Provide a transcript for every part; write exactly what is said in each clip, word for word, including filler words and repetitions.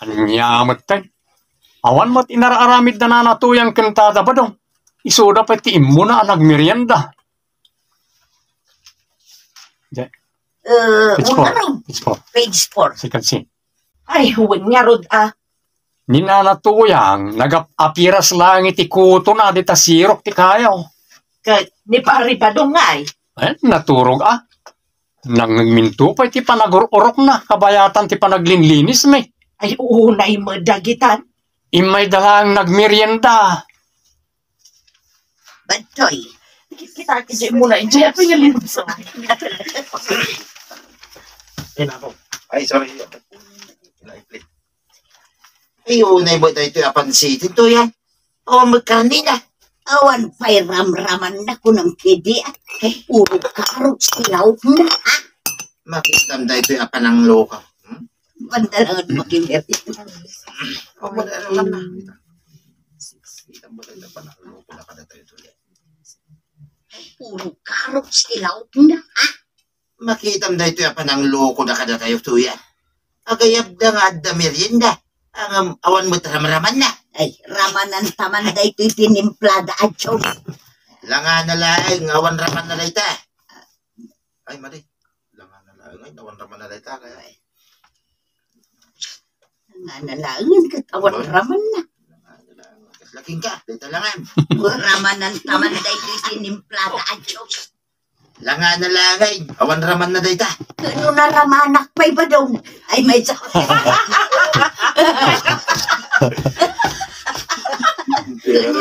Ania met tay? Awan met inar-aramid da Nana Tuyang ken Tada Badong. Isuda pay ti immuna a nagmerienda. Di-, Eh, page four. Page four. Page four. Second scene. Ay, wen ngarud, ah. Ni Nana Tuyang, nagap-apiras laeng iti kutona dita sirok ti kayo. Ket ni Pari Badong ngay? Eh, naturog, ah. Nangngegminto pay ti panagur-urokna, kabayatan ti panaglinlinismi. Ay, unay met dagitan. Immayda laeng nagmerienda. Badtoy. Kita kasi muna, enjoy ako yung limbus. Ay, sorry. Ay, unay mo tayo ito, apan si Tito yan. O, magkarni na. Awan pay ramraman na kunang kedi, ah. Puro karot si Lauk na, ah. Makitam da ito, apan ang loka. Hmm? Pandalangan mo, Kimber. O, magkarni na. Kita mo tayo, apan ang loka na kada tayo ito, eh. Puro karot si Lauk na, ah. Makitam daytoy a panangloko da kadatayo, Tuya. Agayab da nga adda merienda. Ngem awan met ramramanna. Ay, ramanan taman daytoy tinimplada a juice. Langana laeng, awan ramanna dayta. Ay, madi. Langana laeng, ay, awan ramanna dayta. Kaya, ay. Langana laeng, ket awan ramanna. Langana laeng. Kas laking ka, dayta langan. Ramanan taman daytoy tinimplada a juice. Langana laeng, awan ramanna dayta. Kano naramanak pay, Badong? Ay, may sa-, kano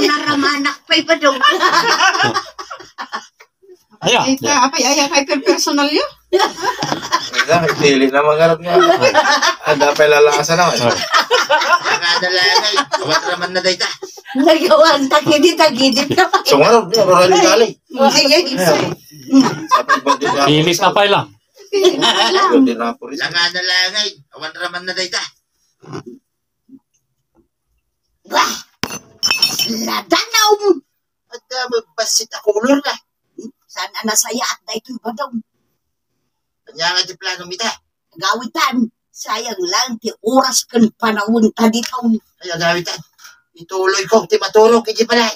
naramanak pay, Badong? Aya, ita, aya. Apay, aya kay per personal yo? Ita, pili na mangarap nga. Ada pay lalasa naman. Langana laeng, awan ramanna dayta. Nagawan, tagidi, tagidi. Sungarap, di, aron itali. Sige, sige. Ilis na pay lang. Langana laeng, awan ramanna dayta. Bah! Ladanaw! Adda bassit a kolor na. Saan a nasayaat daytoy, Badong? Ania nga ti plano mi ta? Agawitan, sayang lang ti oras ken panawen ta ditoy. Ay, agawitan. Ituloy ko ti maturog iti balay.